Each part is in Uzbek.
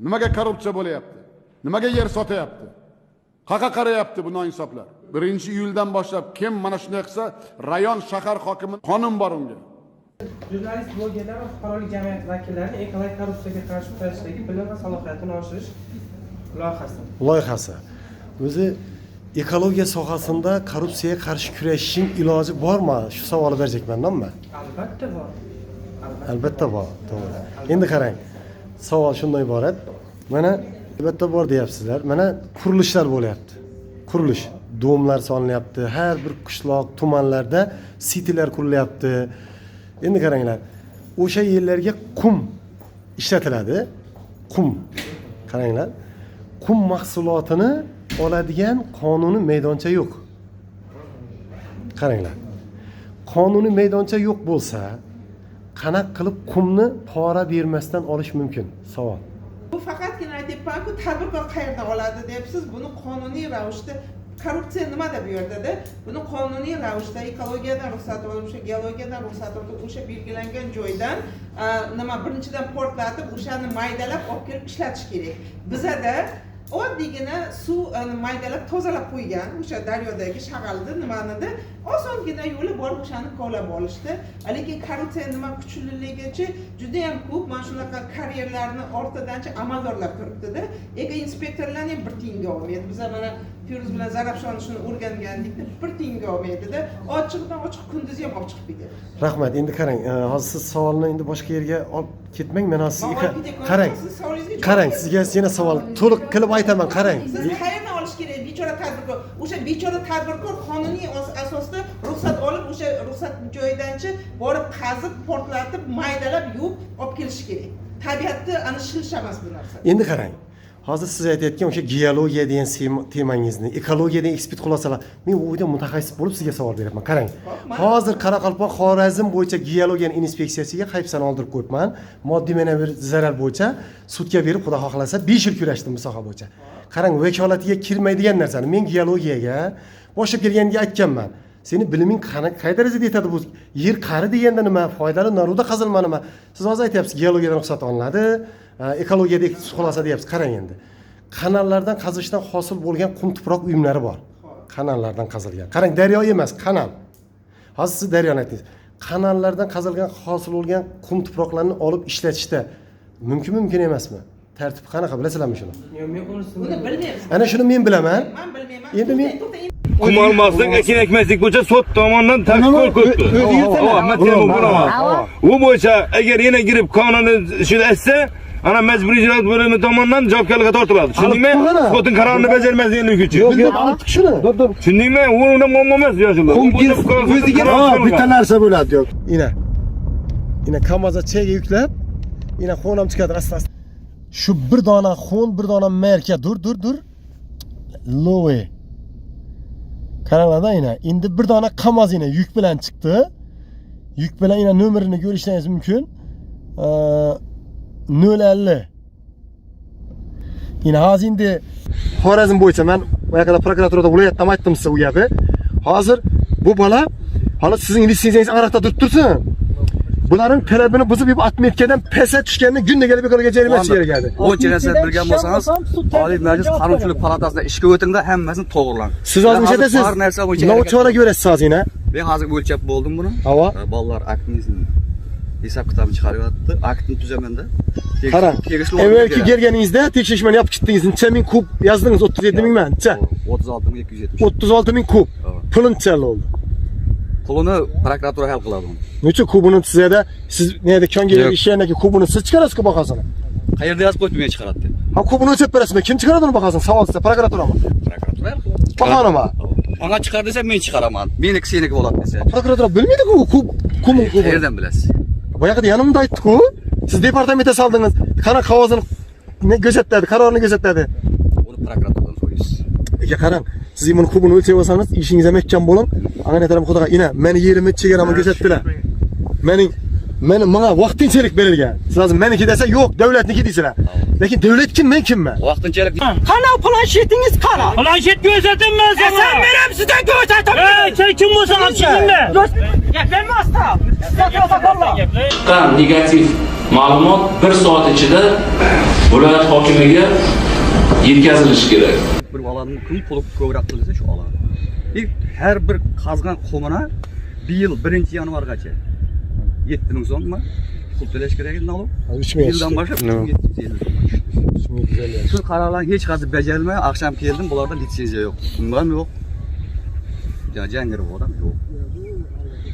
Nimaga korrupsiya bo'layapti? Nimaga yer sotyapti? Qayerqa qarayapti bu noinsoflar? 1-iyuldan boshlab kim mana shunday qilsa, rayon, shahar hokimi, qonun bor unga. Jurnalist, blogerlar va fuqarolik jamiyati vakillarini ekologik korrupsiyaga qarshi kurashdagi bilim va salohiyatini oshirish loyihasi. Loyihasi o'zi ekologiya sohasida korrupsiyaga qarshi kurashishning iloji bormi, shu savolni berjakmanda man. Albatta bor. Albatta bor, to'g'ri. Endi qarang, savol shundan iborat: mana, albatta bor deyapsizlar, mana qurilishlar bo'lyapti, qurilish, дом lar solinyapti, har bir qishloq, tumanlarda sitilar qurilyapti. Endi qaranglar, o'sha yerlarga qum ishlatiladi, qum. Qaranglar, qum mahsulotini oladigan qonuniy maydoncha yo'q. Qaranglar, qonuniy maydoncha yo'q bo'lsa, qanaqa qilib qumni pora bermasdan olish mumkin, savol. Bu faqatgina aytyapmanku, tadbirkor qayerdan oladi deyapsiz. Buni qonuniy ravishda, korrupsiya nimada bu yerdada? Buni qonuniy ravishda ekologiyadan ruxsat olib, o'sha geologiyadan ruxsat olib, o'sha belgilangan joydan nima, birinchidan portlatib, o'shani maydalab olib kelib ishlatish kerak. Bizada oddiygina suv maydalab, tozalab qo'ygan o'sha daryodagi shag'alni, nimanida osongina yo'li borib o'shani kovlab olishdi. Lekin korrupsiya nima kuchliligichi judayam ko'p. Mana shunaqa karyerlarni ortidanchi amaldorlar turibdida, eko inspektorlarni ham bir tiyinga olmaydi. Biza mana Feruz bilan Zarafshonni shuni o'rgangandikda, bir tiyinga olmaydida, ochiqdan ochiq kunduzi ham olib chiqib ketadi. Rahmat. Endi qarang, hozir siz savolni endi boshqa yerga olib ketmang, man hozir Man sizga olib ketayotganim qarang, yo'q, siz savolingizga javob qarang, bering. Sizga yana savol to'liq qilib aytaman, qarang. Siz qayerdan olish kerak bechora tadbirkor? O'sha bechora tadbirkor qonuniy asosda ruxsat olib, o'sha ruxsat joyidanchi borib qazib, portlatib, maydalab, yuvib olib kelishi kerak. Tabiatni ana shilish emas bu narsa. Endi qarang, hozir siz aytayotgan o'sha geologiya degan temangizni, ekologiya degan ekspert xulosalar, men u yerda mutaxassis bo'lib sizga savol beryapman, qarang. Hozir Qoraqalpoq, Xorazm bo'yicha geologiya inspeksiyasiga hayfsan oldirib qo'yibman, moddiy ma'naviy zarar bo'yicha sudga berib, xudo xohlasa, 5 yil kurashdim bu soha bo'yicha. Qarang, vakolatiga kirmaydigan narsani men geologiyaga boshlab kelganga aytganman: seni biliming qani, qay darajada yetadi? Bu yer qari deganda nima, foydali наруд a qazilma nima? Siz hozir aytyapsiz, geologiyadan ruxsat olinadi, ekologiyada xulosa deyapsiz. Qarang, endi kanallardan qazishdan hosil bo'lgan qum tuproq uyumlari bor, kanallardan qazilgan. Qarang, daryo emas, kanal. Hozir siz daryoni aytdingiz. Kanallardan qazilgan, hosil bo'lgan qum tuproqlarni olib ishlatishda mumkinmi, mumkin emasmi, tartibi qanaqa, bilasizlarmi shuni? Yo'q, men unisini Buni bilmaymiz. Ana shuni men bilaman. Man bilmayman. Endi men- To'xtang, Kum olmaslik, ekin ekmaslik bo'yicha sud tomonidan qo'l qo'yibdi. U bo'yicha agar yana kirib qonunni shuni aytsa, ana majburiy ijro bo'limi tomonidan javobgarlikka tortiladi. Tushundingmi? Sudning qarorini bajarmasligini uchun. Yo'q, yo'q, olib shuni. Tushundingmi? U undan muammo emas yoshlar. O'ziga bitta narsa bo'ladi, yo'q. Ina, ina, KAMAZga chaga yuklab, ina, xon ham chiqadi asta asta. Shu bir dona xon, bir dona marka, dur, dur, dur, lowe. Qaranglarda, ina, endi bir dona KAMAZ, ina, yuk bilan chiqdi, yuk bilan. Ina, nomerini ko'rishingiz mumkin, 050. Ina, hozir endi Xorazm bo'yicha man boyaqida prokuraturada, viloyatda ham aytdim sizga u gapni. Hozir bu bola hali sizning litsenziyangiz aniqda turib tursin, bularning talabini buzib, отметка dan pastga tushganda kunda kelib ekologiya jarimasi kerak edi. O'ncha narsa bilgan bo'lsangiz, Oliy Majlis Qonunchilik palatasida ishga o'tingda, hammasini to'g'irlang. Siz hozir nishatasiz? Har narsa bo'yicha Nima harakat chora ko'rasiz hozir, ina? Men hozir o'lchab bo'ldim buni. Havo. Bolalar aktini, hisob kitobini chiqaryapti. Aktini tuzamanda. Qarang, Tegishli avvalgi kelganingizda tekshirishmani yopib ketdingiz. Necha ming kub yozdingiz? 37 mingmi? Necha? 36 270. 36 ming kub. Ava. Puli necha bo'ldi? Pulini prokuratura hal qiladi uni. Necha kubini tizadi? Siz nega konga Yo'q. ishlagandan keyin kubini siz chiqarasiz-ku bahosini. Qayerda yozib qo'yibdi, men chiqaradi deb. Ha, kubini o'lchab berasizmi? Kim chiqaradi uni bahosini? Savol sizga, prokuraturami? Prokuratura hal qiladi. Bahonimi? Anga chiqar desa, men chiqaraman. Meniki, seniki bo'ladi desa. Prokuratura bilmaydi-ku kub, kubni kubini. Qayerdan bilasiz? Boyaqida yanimda aytdi-ku. Siz departamentga saldingiz. Qana, qog'ozini ne ko'rsatadi, qarorini ko'rsatadi. Uni prokuraturadan so'raysiz. Aka, qarang, siz buni kubini o'lchab olsangiz, ishingizga mahkam bo'ling. Angan aytaman, xudoga, ina, meni yerimni, chegaramni ko'rsatdilar. Mening meni menga vaqtinchalik berilgan. Siz hozir meniki desa, yo'q, davlatniki deysizlar. Lekin davlat kim, men kimman? Vaqtinchalik. Qana, planshetingiz qana? Planshet ko'rsatdim sana. Sen benim size ko'rsatim. Ey, sen kim bo'lsan olib chiqdingmi? Gaplanma. Chiqqan negativ ma'lumot bir soat ichida. Viloyat hokimiga yetkazilishi kerak. Bir oladimi, kim puli ko'proq to'lasa shu oladi. Har bir qazgan qumini bir yil 1-yanvargacha 7000 so'mmi pul to'lash kerak edi налог. Yildan boshlab 3750 so'mga tushdi. Shu qarorlarni hech qaysi bajarilmay, akşam keldim, bularda litsenziya yo'q. Umuman yo'q. Jangir odam yo'q.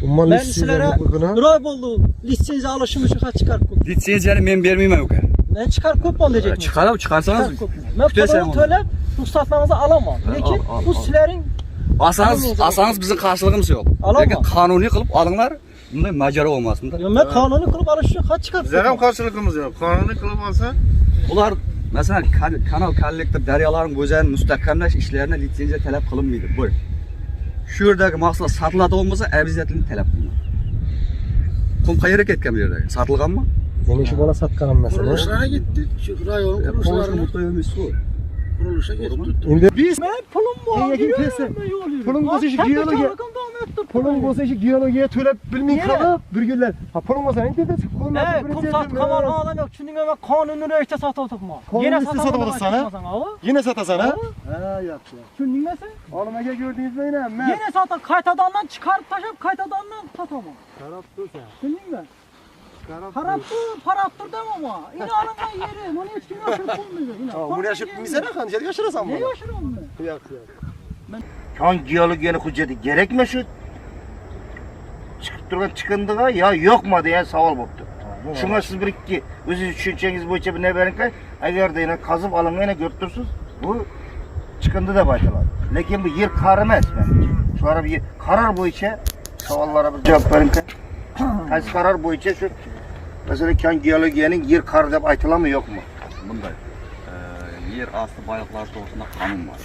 Umuman Ben litsenziya sizlere yo'qligini bir oy bo'ldi litsenziya olishim uchun xat chiqarib qo'yib. Litsenziyani men bermayman uka. Men chiqarib qo'yibman diyecekman. Chiqarib chiqarsangiz Men kutasan pulini uni. to'lab ruxsatlarınızı alamam. Lekin al, bu al. sizlerin Alsangiz bizning qarshiligimiz yo'q. Olaman. Lekin qonuniy qilib olinglar, bunday mojaro bo'lmasin. Men qonuniy qilib olish uchun xat chiqarib Bizlar ham qarshiligimiz yo'q. Qonuniy qilib olsa, Ular masalan kanal kollektor daryolarning o'zini mustahkamlash ishlarini litsenziya talab qilinmaydi. Bir. Shu yerdagi mahsulot sotiladigan bo'lsa, обязательно talab qilinadi. Qum qayerga ketgan bu yerdagi? Sotilganmi? Ya'ni shu bola sotgan hammasini. qurilishlarga ketdi. Shu rayon Qurilishga muhtoj ku. Qurilishga ketdi. Endi biz Men pulim bor. Eng yaqin tesi. Pulim bo'lsa shu geologiya. Puling bo'lsa shu geologiyaga to'lab bilmay Nega? qolib bir kunlar. Ha, puling bo'lsa endi chiqib qo'ymaydi. Ey, kum sotib qolgan odam yo'q. Tushundingmi? Men qonuniy ravishda sotib o'tiribman. Qonuniy ravishda sotib o'tirsan, ha? Yine satasan ha? Ha, yaxshi. Tushundingmi sen? Olim aka ko'rdingizmi yana? Men Yine sotib qaytadandan chiqarib tashlab qaytadandan sotaman. Qarab tursan. Tushundingmi? Qarab Qarab tur, qarab tur dema. Ina olingan yeri, buni hech kim yoshirib qo'ymaydi. Ina. Buni yashirib bilmaysan, qanchalik yashirasan Ne buni? yoshiraman men? Yaxshi, yaxshi. Kon geologiyani hujjati kerakmi shu chiqib turgan chiqindiga yo yo'qmi degan savol bo'lib turibdi. Shunga siz bir ikki o'zingiz tushunchangiz bo'yicha bir nima bering, agarda yana qazib olingan ko'rib tursiz, bu chiqindi deb aytiladi. Lekin bu yer qari emas menimcha. Shular bir qaror bo'yicha savollarga bir javob bering. Qaysi qaror bo'yicha shu masalan kon geologiyaning yer qari deb aytiladimi yo'qmi? Bunday. Yer osti boyliqlari to'g'risida qonun bor.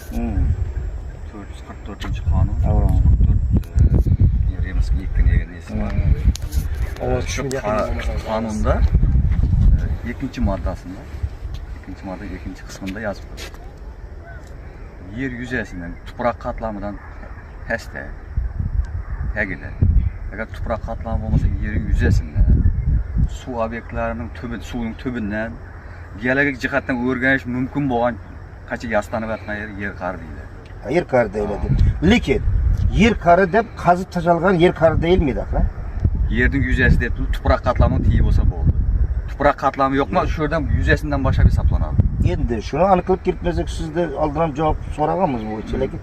444 qonun. 444 Remski nesi bor. Ovoz Shu tushunga yaqin qonunda ikkinchi maddasida, ikkinchi madda ikkinchi qismida yozib qo'yilgan. Yer yuzasidan tuproq qatlamidan pastda, tagida. Agar tuproq qatlami bo'lmasa, yer yuzasidan suv obyektlarining tubi, suvning tubidan geologik jihatdan o'rganish mumkin bo'lgan qancha yastanib yotgan yer yer qari deyiladi. Yer qari deyiladi. Lekin yer qari deb qazib tashalgan yer qari deyilmaydi, ha? Yerning yuzasi deb turib, tuproq qatlami tegib bo'lsa bo'ldi. Tuproq qatlami yo'qmi, shu yerdan yuzasidan boshlab hisoblanadi. Endi shuni aniqlik kiritmasak, sizda oldin ham javob so'raganmiz bu bo'yicha, lekin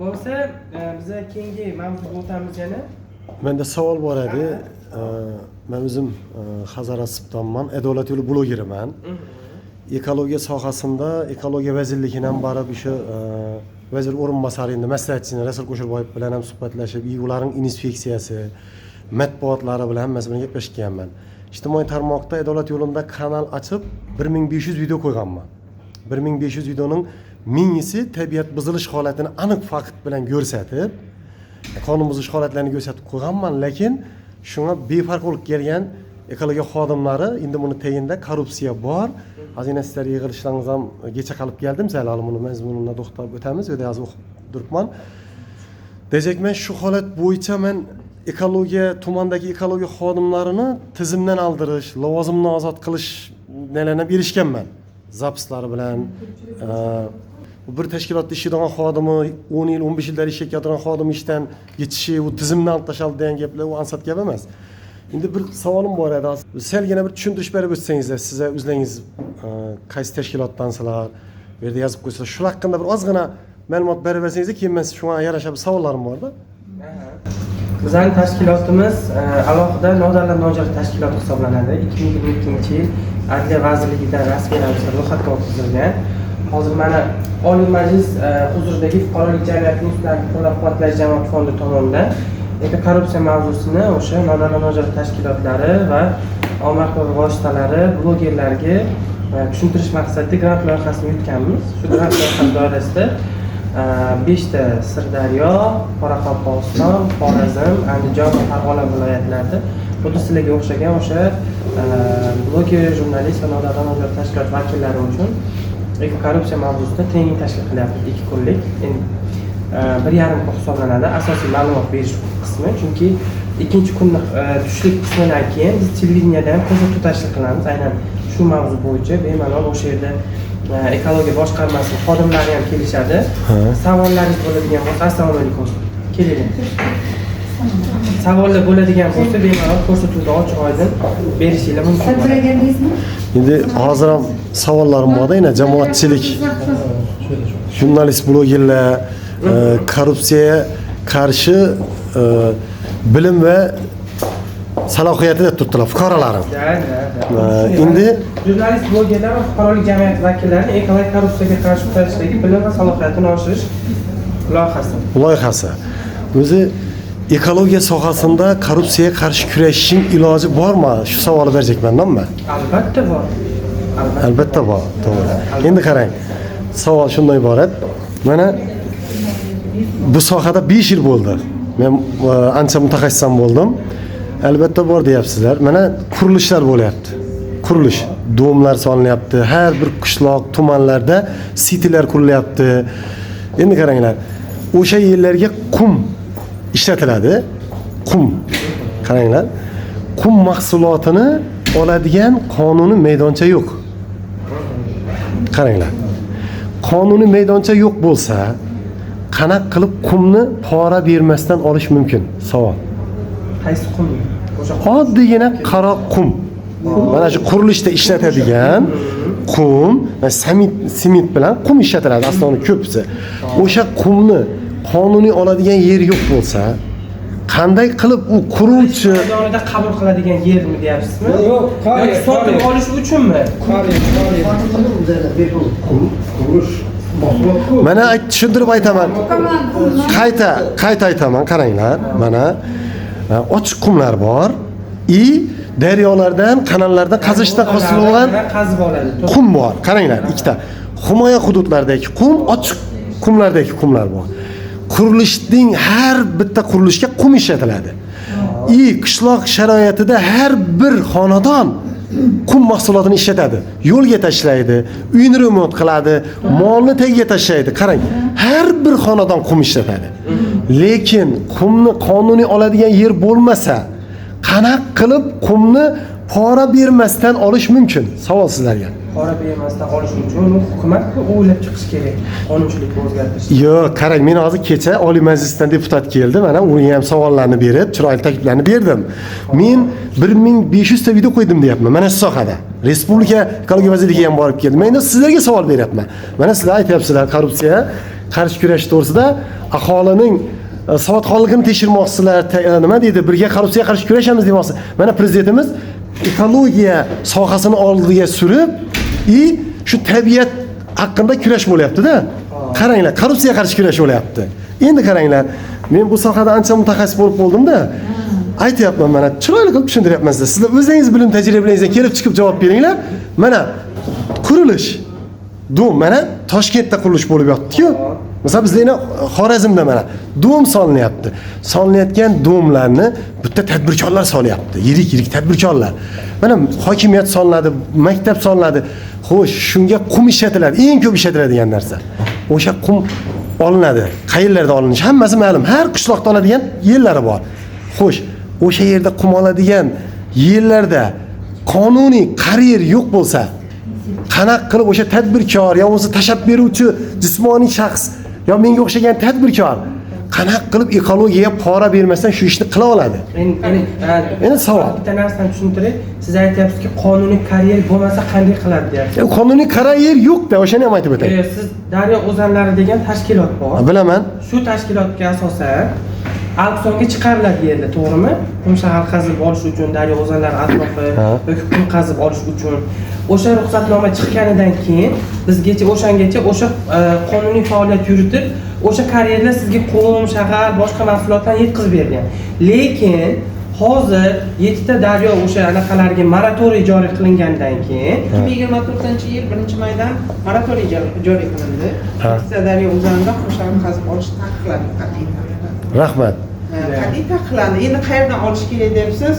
Bo'lmasa, biza keyingi mavzuga o'tamiz yana. Menda savol bor edi. Men o'zim Hazorasbdanman, Adolat yo'li blogeriman. Ekologiya sohasida Ekologiya vazirligiga ham borib, o'sha vazir o'rinbosari endi maslahatchisi Rasul Kusherboyev bilan ham suhbatlashib, ularning inspeksiyasi, matbuotlari bilan hammasi bilan gaplashganman. Ijtimoiy tarmoqda Adolat yo'lida kanal ochib 1500 video qo'yganman. 1500 videoning 1000si tabiat buzilish holatini aniq fakt bilan ko'rsatib, qonun buzish holatlarini ko'rsatib qo'yganman, lekin shunga befarq bo'lib kelgan ekologiya xodimlari endi buni tagida korrupsiya bor. Ozgina sizlar yig'ilishlaringiz ham kecha qolib keldim, sal hali buni mazmunini to'xtab o'tamiz, u yerda hozir o'qib turibman. Dejakman, shu holat bo'yicha men ekologiya tumandagi ekologiya xodimlarini tizimdan oldirish, lavozimdan ozod qilish nelarni ham erishganman. Zapislari bilan bir tashkilotda ishlaydigan xodimi 10 yil, 15 yildan ishlayotgan xodim ishdan ketishi, u tizimdan olib tashlandi degan gaplar u ansat gap emas. Endi bir savolim bor edi. Salgina bir tushuntirish berib o'tsangizlar, sizlar o'zlaringiz qaysi tashkilotdansizlar, bu yerda yozib qo'ysalar, shu haqida bir ozgina ma'lumot berib bersangizlar, keyin men shunga yarasha bir savollarim borda. Bizning tashkilotimiz alohida nodavlat nojo'ya tashkilot hisoblanadi. 2022-yil Adliya vazirligidan rasmiy ravishda ro'yxatga o'tkazilgan. Hozir mana Oliy Majlis huzuridagi Fuqarolik jamiyati institutlarini qo'llab-quvvatlash jamoat fondi tomonidan korrupsiya mavzusini o'sha nodavlat nojo'ya tashkilotlari va omma axborot vositalari blogerlarga tushuntirish maqsadida grant loyihasini yutganmiz. Shu grant loyihasi doirasida 5 ta Sirdaryo, Qoraqalpog'iston, Xorazm, Andijon va Farg'ona viloyatlarida xuddi sizlarga o'xshagan o'sha bloger, jurnalist va nodavlat nojo'ya tashkilot vakillari uchun korrupsiya mavzusida trening tashkil qilyapmiz 2 kunlik. Endi 1,5 kun hisoblanadi asosiy ma'lumot berish qismi, chunki ikkinchi kunni tushlik qismidan keyin biz televideniyada ham ko'rsatuv tashkil qilamiz. Aynan shu mavzu bo'yicha bemalol o'sha yerda ekologiya boshqarmasi xodimlari ham kelishadi. Savollaringiz bo'ladigan bo'lsa, assalomu alaykum. Kelinglar. Savollar bo'ladigan bo'lsa, bemalol ko'rsatuvda ochiq oydin berishinglar mumkin bo'ladi. Endi hozir ham savollarim bor-da, yana jamoatchilik, jurnalist, blogerlar korrupsiyaga qarshi bilim va salohiyati deb turibdilar fuqarolarim. Endi jurnalist, blogerlar va fuqarolik jamiyati vakillarining ekologik korrupsiyaga qarshi kurashishdagi bilim va salohiyatini oshirish loyihasi. Loyihasi. O'zi ekologiya sohasida korrupsiyaga qarshi kurashishning iloji bormi? Shu savolni berjakman-da. Albatta bor. Albatta bor, to'g'ri. Endi qarang, savol shundan iborat. Mana bu sohada 5 yil bo'ldi. Men ancha mutaxassis ham bo'ldim. Albatta bor deyapsizlar. Mana qurilishlar bo'lyapti. Qurilish, domlar solinyapti. Har bir qishloq, tumanlarda sitilar qurilyapti. Endi qaranglar, o'sha yerlarga qum ishlatiladi. Qum. Qaranglar, qum mahsulotini oladigan qonuniy maydoncha yo'q. Qaranglar. Qonuniy maydoncha yo'q bo'lsa, qanaqa qilib qumni pora bermasdan olish mumkin? Savol. Qaysi qum? O'sha oddiygina qora qum. Mana shu qurilishda ishlatadigan qum, sement bilan qum ishlatiladi aslida ko'pisi. O'sha qumni qonuniy oladigan yer yo'q bo'lsa, qanday qilib u quruvchi maydonida qabul qiladigan yermi deyapsizmi? Yo'q, yoki sotib olish uchunmi? Mana tushuntirib aytaman. Qayta aytaman, qaranglar. Mana ochiq qumlar bor. I daryolardan, kanallardan qazishdan hosil bo'lgan qazib oladi. Qum bor. Qaranglar, ikkita. Himoya hududlaridagi qum, ochiq qumlardagi qumlar bor. Qurilishning har bitta qurilishga qum ishlatiladi. I qishloq sharoitida har bir xonadon qum mahsulotini ishlatadi. Yo'lga tashlaydi, uyini remont qiladi, molni tagiga tashlaydi. Qarang, har bir xonadon qum ishlatadi. Lekin qumni qonuniy oladigan yer bo'lmasa, qanaqa qilib qumni pora bermasdan olish mumkin? Savol sizlarga. Pora bermasdan olish uchun hukumat o'ylab chiqish kerak, qonunchilikni o'zgartirish. Yo'q, qarang, men hozir kecha Oliy Majlisdan deputat keldi, mana unga ham savollarni berib, chiroyli takliflarni berdim. Men 1500 ta video qo'ydim deyapman, mana shu sohada. Respublika ekologiya vazirligiga ham borib keldim. Men endi sizlarga savol beryapman. Mana sizlar aytyapsizlar, korrupsiya qarshi kurash to'g'risida aholining savodxonligini tekshirmoqsizlar, nima deydi, birga korrupsiyaga qarshi kurashamiz demoqsiz. Mana prezidentimiz ekologiya sohasini oldiga surib, shu tabiat haqida kurash bo'lyapti-da. Qaranglar, korrupsiyaga qarshi kurash bo'lyapti. Endi qaranglar, men bu sohada ancha mutaxassis bo'lib bo'ldim-da. Aytyapman, mana chiroyli qilib tushuntiryapman sizlar. Sizlar o'zingiz bilim tajribalaringizdan kelib chiqib javob beringlar. Mana qurilish, dom, mana Toshkentda qurilish bo'lib yotdi-ku. Masalan, bizda yana Xorazmda mana dom solinyapti. Solinayotgan domlarni bitta tadbirkorlar solyapti. Yirik-yirik tadbirkorlar. Mana hokimiyat solinadi, maktab solinadi. Xo'sh, shunga qum ishlatiladi. Eng ko'p ishlatiladigan narsa. O'sha qum olinadi. Qayerlarda olinishi hammasi ma'lum. Har qishloqda oladigan yerlari bor. Xo'sh, o'sha yerda qum oladigan yerlarda qonuniy karyer yo'q bo'lsa, qanaqa qilib o'sha tadbirkor yo bo'lmasa tashlab beruvchi jismoniy shaxs yo menga o'xshagan tadbirkor qanaqa qilib ekologiyaga pora bermasdan shu ishni qila oladi? Endi savol. Bitta narsani tushuntiray. Siz aytyapsizki, qonuniy karyer bo'lmasa qanday qiladi deyapsiz. Qonuniy karyer yo'q-da, o'shani ham aytib o'tay. Siz Daryo o'zanlari degan tashkilot bor. Bilaman. Shu tashkilotga asosan auksionga chiqariladi yerda, to'g'rimi? Qum shahar qazib olish uchun, daryo o'zanlari atrofi yoki qum qazib olish uchun o'sha ruxsatnoma chiqqanidan keyin bizgacha o'shangacha o'sha qonuniy faoliyat yuritib, o'sha karyerlar sizga qum, shahar, boshqa mahsulotlarni yetkazib bergan. Lekin hozir 7 ta daryo o'sha anaqalarga moratoriy joriy qilingandan keyin 2024-yil 1-maydan moratoriy joriy qilindi. 7 ta daryo o'zanida qum shahar qazib olish taqiqlandi qat'iy. Rahmat. Qat'iy taqiqlandi. Endi qayerdan olish kerak debsiz?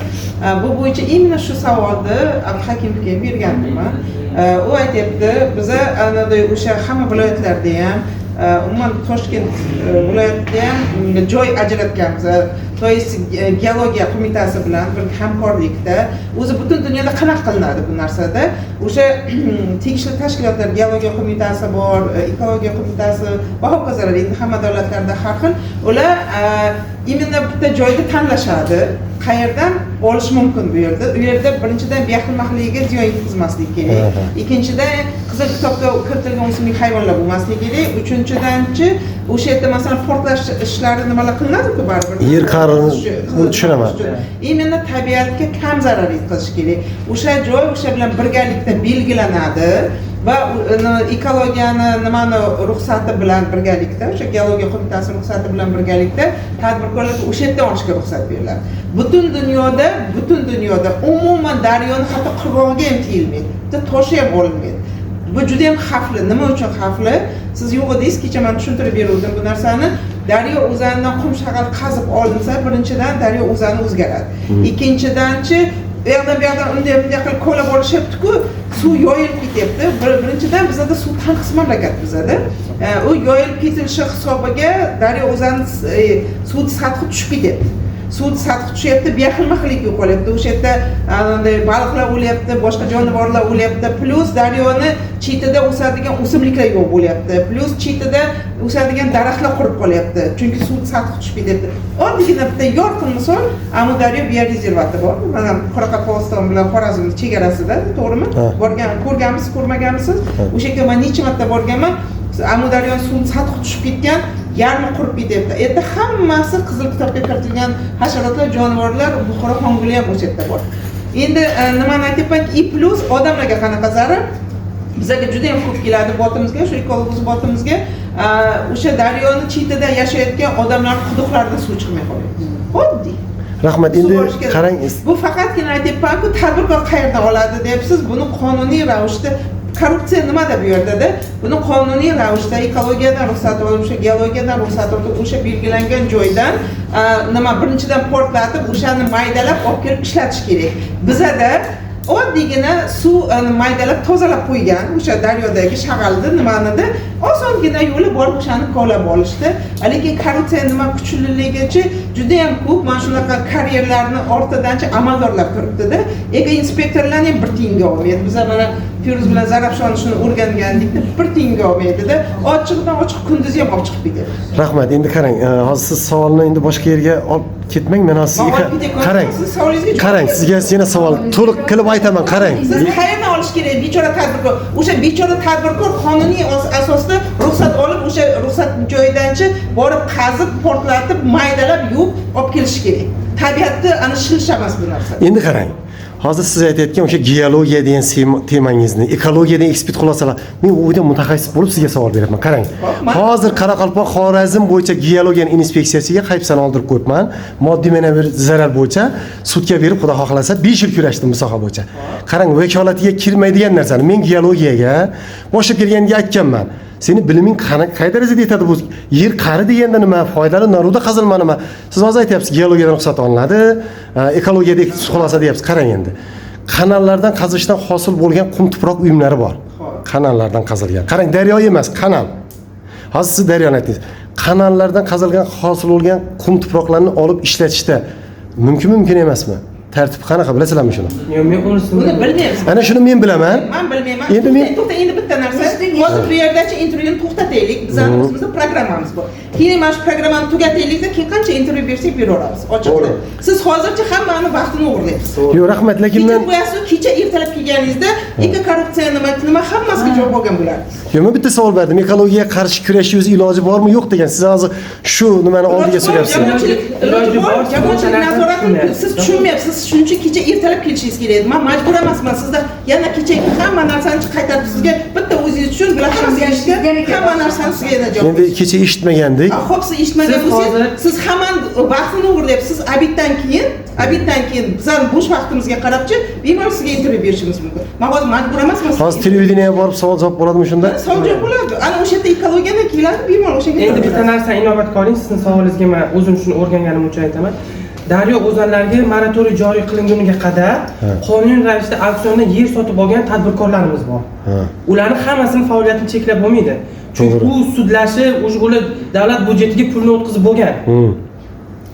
Bu bo'yicha именно shu savolni Abduhakimovga bergandim. U aytyapti, biza anaday o'sha hamma viloyatlarda ham Umuman Toshkent viloyatida ham joy ajratganmiz. То есть geologiya qo'mitasi bilan bir hamkorlikda. O'zi butun dunyoda qanaqa qilinadi bu narsada? O'sha tegishli tashkilotlar, geologiya qo'mitasi bor, ekologiya qo'mitasi va hokazolar, endi hamma davlatlarda har xil. Ular именно bitta joyda tanlashadi, qayerdan olish mumkin bu yerda. U yerda birinchidan bexilmaxligiga ziyon yetkazmaslik kerak, ikkinchidan qizil kitobga kiritilgan o'simlik hayvonlar bo'lmasligi kerak, uchinchidanchi o'sha yerda masalan portlash ishlari nimalar qilinadiku baribir. Yer qa'rini, buni tushunaman. Именно tabiatga kam zarar yetkazish kerak. O'sha joy o'sha bilan birgalikda belgilanadi va ekologiyani nimani ruxsati bilan birgalikda, o'sha geologiya qo'mitasi ruxsati bilan birgalikda tadbirkorlarga o'sha yerdan olishga ruxsat beriladi. Butun dunyoda umuman daryoni hatto qirg'og'iga ham tegilmaydi, bitta toshi ham olinmaydi. Bu juda yam xavfli. Nima uchun xavfli? Siz yo'q edingiz kecha, man tushuntirib beruvdim bu narsani. Daryo o'zanidan qum shag'al qazib olinsa, birinchidan daryo o'zani o'zgaradi, ikkinchidanchi u yoqdan bu yoqdan unday bunday qilib kovlab olishyaptiku, suv yoyilib ketyapti. Birinchidan bizada suv tanqis mamlakat bizada. U yoyilib ketilishi hisobiga daryo o'zani suv sathi tushib ketyapti, suv sathi tushyapti, bexilma-xillik yo'qolyapti. O'sha yerda ananday baliqlar o'lyapti, boshqa jonivorlar o'lyapti, plyus daryoni chetida o'sadigan o'simliklar yo'q bo'lyapti, plyus chetida o'sadigan daraxtlar qurib qolyapti, chunki suv sathi tushib ketyapti. Oddiygina bitta yorqin misol: Amudaryo biorezervati bor, mana Qoraqalpog'iston bilan Xorazm chegarasida, to'g'rimi? Ha. Borgan, ko'rganmisiz, ko'rmaganmisiz? O'sha yerga man necha marta borganman. Amudaryo suv sathi tushib ketgan, yarmi qurib ketyapti. Erta hammasi qizil kitobga kiritilgan hasharotlar, jonivorlar, Buxoro xonguli ham o'sha yerda bor. Endi nimani aytyapmanki, и plyus odamlarga qanaqa zarar. Bizlarga juda yam ko'p keladi botimizga, shu ekolog botimizga, o'sha daryoni chetida yashayotgan odamlar quduqlarida suv chiqmay qolyapti, oddiy Rahmat. suv Endi olish kerak. qarang. Bu faqatgina aytyapmanku, tadbirkor qayerdan oladi deyapsiz. Buni qonuniy ravishda, korrupsiya nimada bu yerdada? Buni qonuniy ravishda ekologiyadan ruxsat olib, o'sha geologiyadan ruxsat olib, o'sha belgilangan joydan nima, birinchidan portlatib, o'shani maydalab olib kelib ishlatish kerak. Bizada oddiygina suv maydalab tozalab qo'ygan o'sha daryodagi shag'alni nimanida osongina yo'li borib o'shani kovlab olishdi. Lekin korrupsiya nima kuchliligichi judayam ko'p. Mana shunaqa karyerlarni ortidanchi amaldorlar turibdida, eko inspektorlarni ham bir tiyinga olmaydi. Biza mana Feruz bilan Zarafshon shuni o'rgangandikda, bir tiyinga olmaydida, ochiqdan ochiq kunduzi ham olib chiqib ketadi. Rahmat. Endi qarang, hozir siz savolni endi boshqa yerga olib ketmang, men hozir Man sizga olib ketayotgan qarang. siz savolingizga javob Qarang, bering. sizga yana savol to'liq qilib aytaman, qarang. Siz qayerdan olish kerak bechora tadbirkor? O'sha bechora tadbirkor qonuniy asosda ruxsat olib, o'sha ruxsat joyidanchi borib qazib, portlatib, maydalab, yuvib olib kelishi kerak. Tabiatni ana shilish emas bu narsa. Endi qarang. Hozir siz aytayotgan o'sha geologiya degan temangizni, ekologiya degan ekspert xulosalar. Men o'yda mutaxassis bo'lib sizga savol beryapman. Qarang. Hozir Qoraqalpoq Xorazm bo'yicha geologiya inspeksiyasiga hayfsan oldirib qo'yibman. Moddiy ma'naviy zarar bo'yicha sudga berib, xudo xohlasa 5 yil kurashdim bu soha bo'yicha. Qarang, vakolatiga kirmaydigan narsani men geologiyaga boshlab kelganda aytganman. Seni biliming qani, qay darajada yetadi? Bu yer qa'ri deganda nima, foydali naruda qazilma nima? Siz hozir aytyapsiz, geologiyadan ruxsat olinadi, ekologiyada xulosa deyapsiz. Qarang endi. Kanallardan qazishdan hosil bo'lgan qum tuproq uyumlari bor. Kanallardan qazilgan. Qarang, daryo emas, kanal. Hozir siz daryoni aytdingiz. Kanallardan qazilgan hosil bo'lgan qum tuproqlarni olib ishlatishda mumkinmi, mumkin emasmi? Tartib qanaqa, bilasizlarmi shuni? Yo'q, men unisini Buni bilmaymiz. Ana shuni men bilaman. Man bilmayman. Endi men- To'xta, endi bitta narsa. Hozir bu yerdachi intervyuni to'xtataylik. Bizani o'zimizni programmamiz bor. Keyin mana shu programmani tugataylikda, keyin qancha intervyu bersak beraveramiz ochiqda. Siz hozircha hammani vaqtini o'g'irlayapsiz. Yo'q, rahmat, lekin Kecha men qo'yasiz, kecha ertalab kelganingizda eko korrupsiya nima nima hammasiga javob olgan bo'lardingiz. Yo'q, men bitta savol berdim. Ekologiyaga qarshi kurashish o'zi iloji bormi, yo'q degan. Siz hozir shu nimani oldiga suryapsiz. Jamoatchilik iloji Iloji bor, bor, jamoatchilik narsani nazoratini tushunmayapsiz. Siz tushunmayapsiz. Siz shuning uchun kecha ertalab kelishingiz kerak edi. Man majbur emasman. Sizda yana kechagi hamma narsani qaytarib sizga bitta o'zingiz uchun, bular hammasi eshitgan, hamma narsani sizga yana javob. Endi kecha eshitmagandik. Xo'p, siz eshitmagan Siz bo'lsangiz, siz hammani vaqtini o'g'irlayapsiz. Siz обед dan keyin bizani bo'sh vaqtimizga qarabchi bemalol sizga intervyu berishimiz mumkin. Man hozir majbur emasman. Hozir televideniyaga borib savol javob bo'ladimi shunda? Savol javob bo'ladi. Ana o'sha yerda ekologiyadan keladi, bemalol o'sha yerga. Endi bitta narsani inobatga oling, sizni savolingizga man o'zim shuni o'rganganim uchun aytaman. Daryo o'zanlariga moratoriy joriy qilinguniga qadar qonuniy ravishda auksionda yer sotib olgan tadbirkorlarimiz bor. Ularni hammasini faoliyatini cheklab bo'lmaydi. Chunki u sudlashib, ular davlat byudjetiga pulni o'tkazib bo'lgan.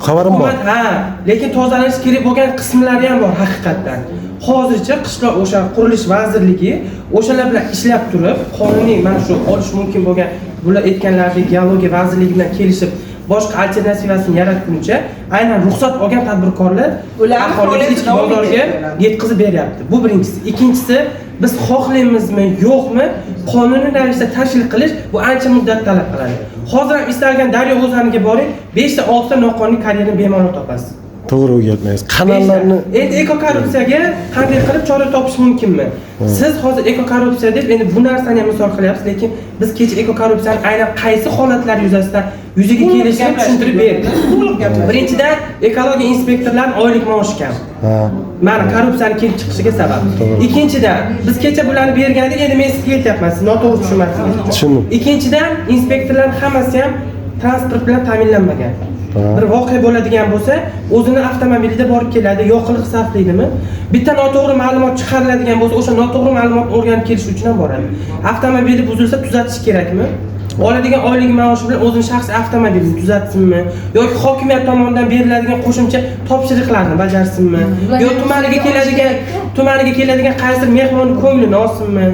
Xabarim bor. Ha, lekin tozalanishi kerak bo'lgan qismlari ham bor haqiqatdan. Hozircha qishloq o'sha qurilish vazirligi o'shalar bilan ishlab turib, qonuniy mana shu olish mumkin bo'lgan bular aytganlaridek geologiya vazirligi bilan kelishib boshqa alternativasini yaratguncha aynan ruxsat olgan tadbirkorlar aholiga ichki bozorga yetkazib beryapti. Bu birinchisi. Ikkinchisi, biz xohlaymizmi, yo'qmi, qonuniy ravishda tashkil qilish bu ancha muddat talab qiladi. Hozir ham istalgan daryo o'zaniga boring, 5 ta 6 ta noqonuniy karyerni bemalol topasiz. To'g'ri o'rgatmaysiz. Kanallarni endi ekokorrupsiyaga qanday qilib chora topish mumkinmi? Siz hozir ekokorrupsiya deb endi bu narsani ham misol qilyapsiz, lekin biz kecha ekokorrupsiyani aynan qaysi holatlar yuzasidan yuzaga kelishini tushuntirib berdik. Birinchidan, ekologiya inspektorlarining oylik maoshi kam. Mana korrupsiyani kelib chiqishiga sabab. Ikkinchidan, biz kecha bularni bergandik, endi men sizga aytyapman, siz noto'g'ri tushunmadingiz. Tushundim. Ikkinchidan, inspektorlarning hammasi ham transport bilan ta'minlanmagan. Bir voqea bo'ladigan bo'lsa, o'zini avtomobilida borib keladi, yoqilg'i sarflaydimi? Bitta noto'g'ri ma'lumot chiqariladigan bo'lsa, o'sha noto'g'ri ma'lumotni o'rganib kelish uchun ham boradi. Avtomobili buzilsa tuzatish kerakmi? Oladigan oylik maoshi bilan o'zini shaxsiy avtomobilini tuzatsinmi? Yoki hokimiyat tomonidan beriladigan qo'shimcha topshiriqlarni bajarsinmi? Yo tumaniga keladigan qaysidir mehmonni ko'nglini olsinmi?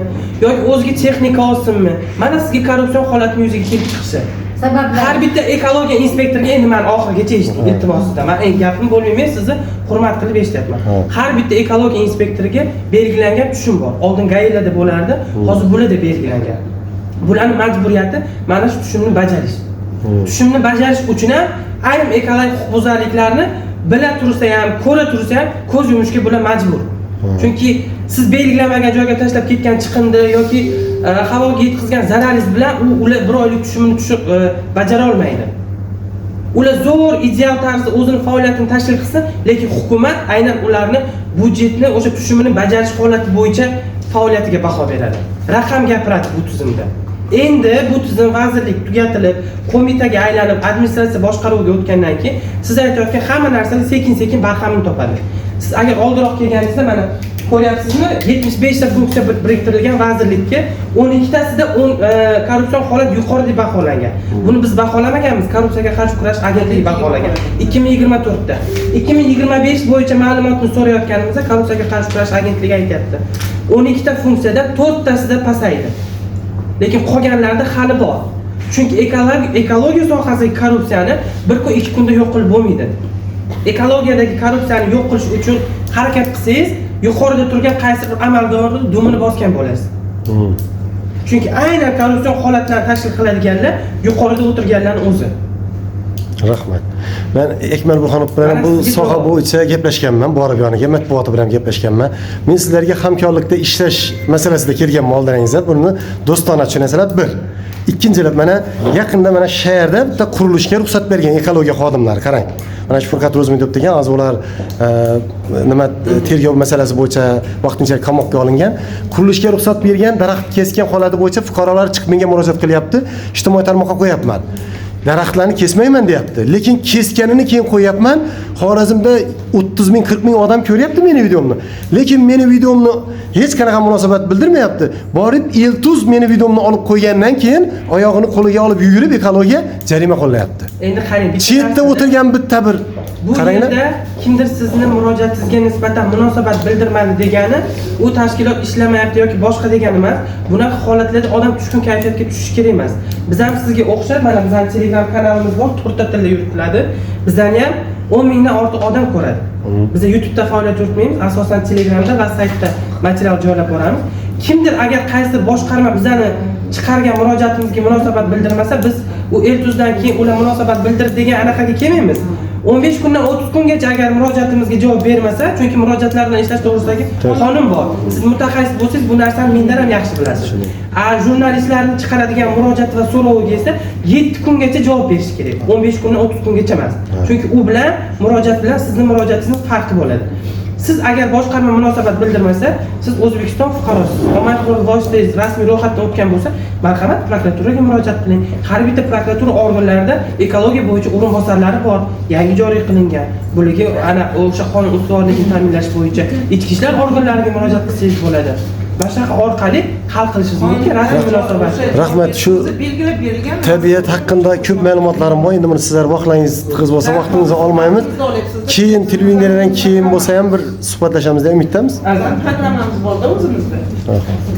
Yoki o'ziga texnika olsinmi? Mana sizga korrupsion holatning yuzaga kelib chiqishi. Har bitta ekologiya inspektoriga endi men oxirigacha eshiting, iltimos sizdan. Men endi gapimni bo'lmayman, sizni hurmat qilib eshityapman. Har bitta ekologiya inspektoriga belgilangan tushum bor. Oldin GAIlarda bo'lardi, hozir bularda belgilangan. Bularning majburiyati mana shu tushumni bajarish. Tushumni bajarish uchun ham ayrim ekologik huquqbuzarliklarni bila tursa ham, ko'ra tursa ham ko'z yumishga bular majbur. Chunki siz belgilanmagan joyga tashlab ketgan chiqindi yoki havoga yetkazgan zararingiz bilan ular bir oylik tushumini bajara olmaydi. Ular zo'r ideal tarzda o'zini faoliyatini tashkil qilsin, lekin hukumat aynan ularni byudjetni o'sha tushumini bajarish holati bo'yicha faoliyatiga baho beradi. Raqam gapiradi bu tizimda. Endi bu tizim vazirlik tugatilib, qo'mitaga aylanib, administratsiya boshqaruviga o'tgandan keyin siz aytayotgan hamma narsalar sekin-sekin barhamini topadi. Siz agar oldinroq kelganingizda mana ko'ryapsizmi, 75 ta funksiya biriktirilgan vazirlikka 12 tasida korrupsion holat yuqori deb baholangan. Buni biz baholamaganmiz, korrupsiyaga qarshi kurash agentligi baholagan. 2024 da. 2025 bo'yicha ma'lumotni so'rayotganimizda korrupsiyaga qarshi kurash agentligi aytyapti. 12 ta funksiyada 4 tasida pasaydi. Lekin qolganlarida hali bor. Chunki ekologiya sohasidagi korrupsiyani bir kun ikki kunda yo'q qilib bo'lmaydi. Ekologiyadagi korrupsiyani yo'q qilish uchun harakat qilsangiz, yuqorida turgan qaysi bir amaldorni dumini bosgan bo'lasiz. Chunki aynan korrupsion holatlarni tashkil qiladiganlar yuqorida o'tirganlarning o'zi. Rahmat. Men Akmal Burxonov bilan bu soha bo'yicha gaplashganman, borib yoniga matbuoti bilan gaplashganman. Men sizlarga hamkorlikda ishlash masalasida kelganman oldingizda. Buni do'stona tushunasalar bir. Ikkinchilar, mana yaqinda mana shaharda bitta qurilishga ruxsat bergan ekologiya xodimlari, qarang. Mana shu Furqat Ro'zmedov degan, hozir ular nima tergov masalasi bo'yicha vaqtinchalik qamoqqa olingan. Qurilishga ruxsat bergan, daraxt kesgan holati bo'yicha fuqarolar chiqib menga murojaat qilyapti. Ijtimoiy tarmoqqa qo'yapman. Daraxtlarni kesmayman deyapti. Lekin kesganini keyin qo'yapman. Xorazmda 30 ming, 40 ming odam ko'ryapti meni videomni. Lekin meni videomni hech qanaqa munosabat bildirmayapti. Borib Eltuz meni videomni olib qo'ygandan keyin oyog'ini qo'liga olib yugurib ekologiya jarima qo'llayapti. Endi qarang, chetda o'tirgan bitta bir bu yerda kimdir sizni murojaatingizga nisbatan munosabat bildirmadi degani, u tashkilot ishlamayapti yoki boshqa degani emas. Bunaqa holatlarda odam tushkun kayfiyatga tushishi kerak emas. Biz ham sizga o'xshab, mana bizning Telegram kanalimiz bor, 4 ta tilda yuritiladi. Bizlarni ham 10 mingdan ortiq odam ko'radi. Biz YouTube'da faoliyat yuritmaymiz, asosan Telegramda va saytda material joylab boramiz. Kimdir agar qaysi boshqarma bizani chiqargan murojaatimizga munosabat bildirmasa, biz u Eltuzdan keyin ular munosabat bildirdi degan anaqaga kelmaymiz. 15 kundan 30 kungacha agar murojaatimizga javob bermasa, chunki murojaatlar bilan ishlash to'g'risidagi qonun bor. Siz mutaxassis bo'lsangiz, bu narsani mendan ham yaxshi bilasiz. Jurnalistlarni chiqaradigan murojaat va so'roviga esa 7 kungacha javob berish kerak. 15 kundan 30 kungacha emas. Chunki u bilan murojaat bilan sizning murojaatingiz farqi bo'ladi. Siz agar boshqarma munosabat bildirmasa, siz O'zbekiston fuqarosiz, ommaviy axborot vositangiz rasmiy ro'yxatdan o'tgan bo'lsa, marhamat, prokuraturaga murojaat qiling. Har bitta prokuratura organlarida ekologiya bo'yicha o'rinbosarlari bor, yangi joriy qilingan. Bularga ana o'sha qonun ustuvorligini ta'minlash bo'yicha ichki ishlar organlariga murojaat qilsangiz bo'ladi. Mana shunaqa orqali hal qilishingiz mumkin rasmiy munosabat. Rahmat, shu Belgilab berilgan tabiat haqida ko'p ma'lumotlarim bor. Endi buni sizlar vaqtlaringiz tig'iz bo'lsa, vaqtingizni olmaymiz. Keyin televideniyadan keyin bo'lsa ham bir suhbatlashamiz degan umiddamiz. Programmamiz borda o'zimizda. Rahmat.